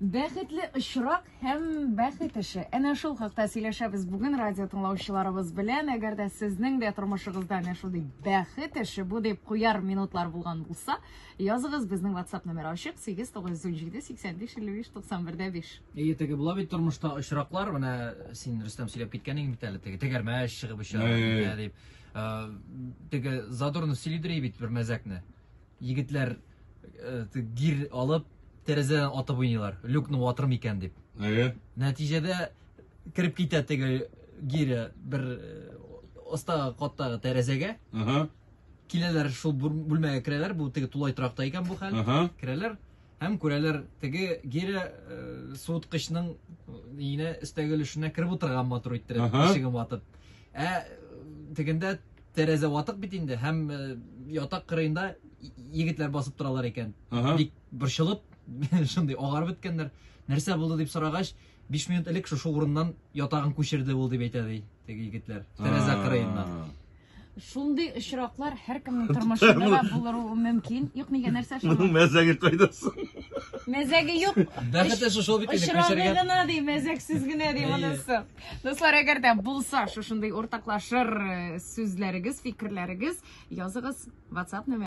Бәхетле очрак һәм бәхет эше. Әнә шул хакта сөйләшәбез бүген радио тыңлаучыларыбыз белән. Әгәр дә сезнең дә тормышыгызда әнә шундый бәхет эше бу дип куяр минутлар булган булса, языгыз безнең WhatsApp номер ачык 8917 85 55 91 5. Әйе, теге була бит тормышта очраклар, менә син Рөстәм сөйләп киткән идең бит әле, теге тәгәрмәч чыгып оча, дип. Э, теге Задорнов сөйлидер бит бер мәзәкне. Егетләр э, гир алып тәрәзәдән атып уйныйлар. Люкны ватыр микән дип. Әйе. Нәтиҗәдә кереп китә теге гиря бер э, оста каттагы тәрәзәгә. Ага. Киләләр шул бүлмәгә керәләр, бу теге тулай торакта икән бу хәл. Ага. Керәләр һәм күрәләр теге гиря э, суыткычның өенә өстәге өлешенә кереп утырган матур иттереп, ишеген ватып. Ә тегендә тәрәзә ватык бит инде һәм э, ятак кырыенда егетләр басып торалар икән. Бик борчылып, шундый агарып беткәннәр. Нәрсә булды дип сорагач, 5 минут элек шушы урыннан ятагын күчерде ул дип әйтә ди теге егетләр. Тәрәзә кырыеннан. Шундый очраклар һәркемнең тормышында да булыруы мөмкин. Юк, нигә нәрсә шул? Моның мәзәге кайда соң? Мәзәге юк. Бәхете шул бит инде күчергән. Очрагы гына ди, мәзәксез генә ди монысы. Дуслар, әгәр дә булса шушындый уртаклашыр э, сүзләрегез, фикерләрегез, языгыз WhatsApp номер.